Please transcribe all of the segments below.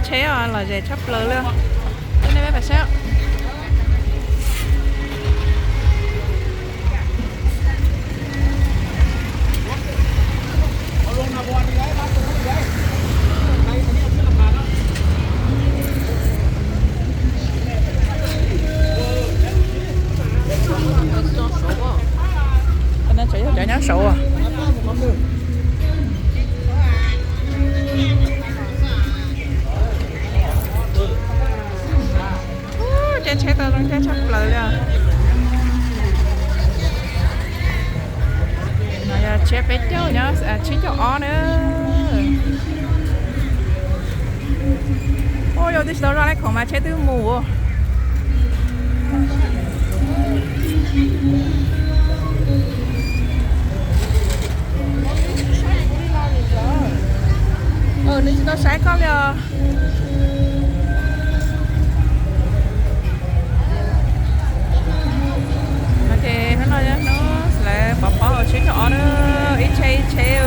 Tsheb lom zem tshaj plaws li. Nej peb pais saib. Cov nyob saud. Caij tsheb tau zoo caij tshaj plaws li os. No yog tsheb peb caug nyob tsib caug ob na. Ua yog twb tsis tau zoj lej khoom mas tsheb twb mus. Nws tsis tau saib koj li os. Ces hnub no hnub lawv pov pob hauv tsib caug ob na, ib tsheb ib tsheb.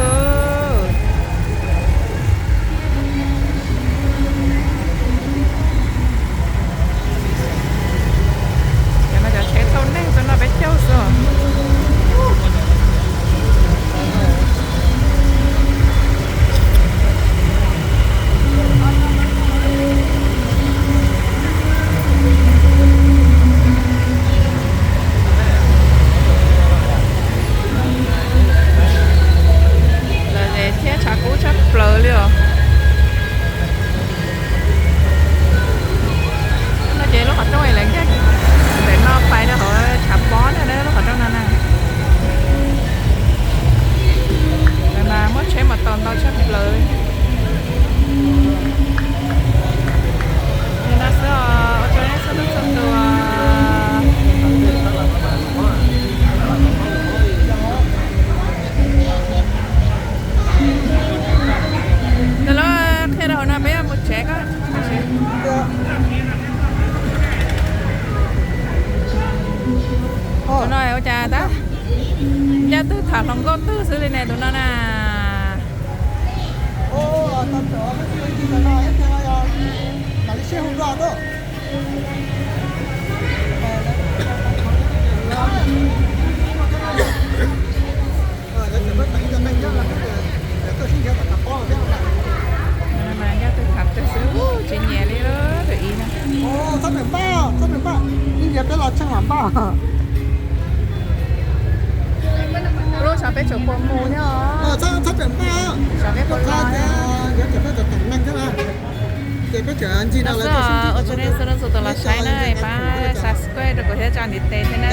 Cov no cov tsheb thauj neeg tuaj noj peb caug xwb. Lawv thiab tshav kub tshaj plaws li os. No ces lub qhov rooj lawv nkag ntawm no pais rau hauv tshav pob na, lub qhov rooj no na. Lawv mas muaj tsheb mas tau ntau tshaj plaws li. Li no xwb os, ua tsaug nej txhua leej txhua tus. Ntawm lub qhia rau hauv no peb yuav mus tsev koj. Tus no ua cas tab ncaj twg tham hluas nkauj twg xwb li ne tus no na. Ncaj twg tham twg xwb, tsis nyiam li tus ib na. Txhob pem npaj, txhob pem npaj, ib ntsis peb los tsheej mam npaj. Lub sav peb tseem puas mus thiab os. Txhob pem npaj, txhob pem npaj, yuav cem peb cov teem meej thiab na. Ces peb tseem ncig no lawv tuaj sib ntsib. Ua tsaug nej txhua leej txhua tus los saib na, pab subscribe rau kuv thiab tso ntiv tes thiab na.